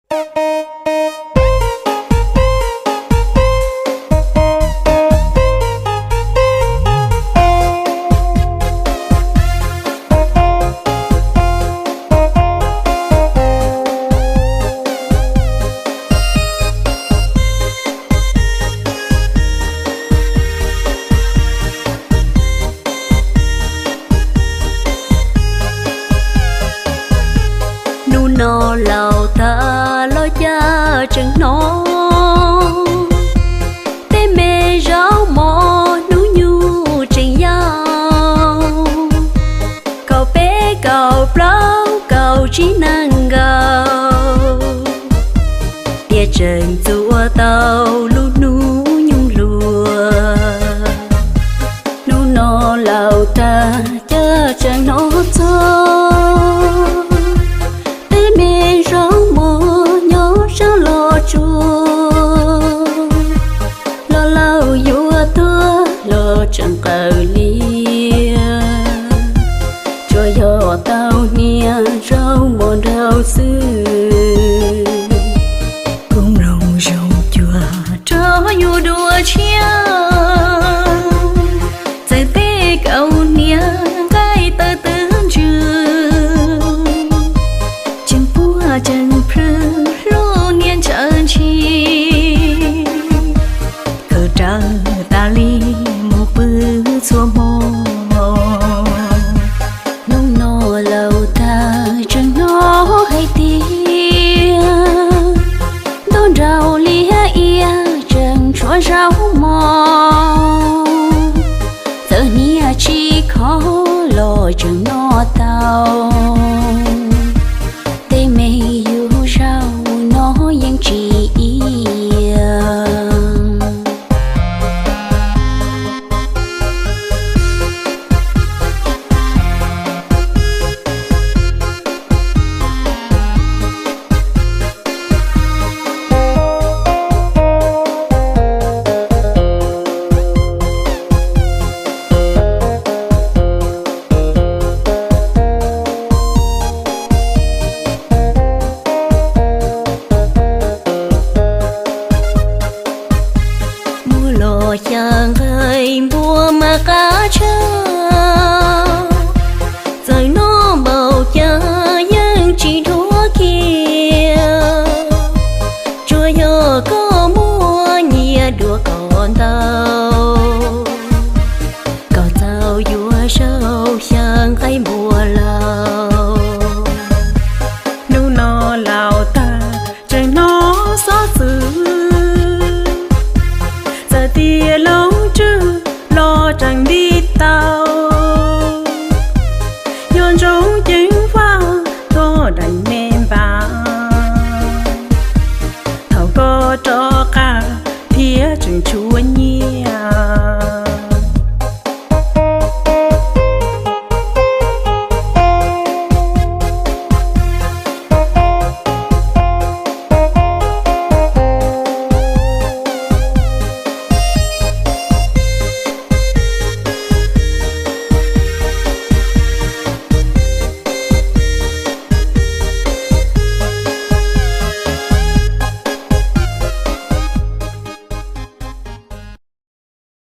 Hnub no laus tag los cas tseem hnov tej me zaub mov hnub nyoog tseem yau. Kaum peb kaum plaub kaum tsib nees nkaum, tiam tseem txuas tau lub hnub nyoog hluas. Hnub no laus tag cas tseem hnov txog tej me zaub mov nyob sab los tsuag. Los laus yuav tuag los tseem qawm lias, tsuas yog tau hnia zaub mov nraug xwb. Kuv mloog zoo cuag rov yuav dua tshiab, txawm peb kaum hniav nqaij tawv twb ntsws, tseem puag tseem plhws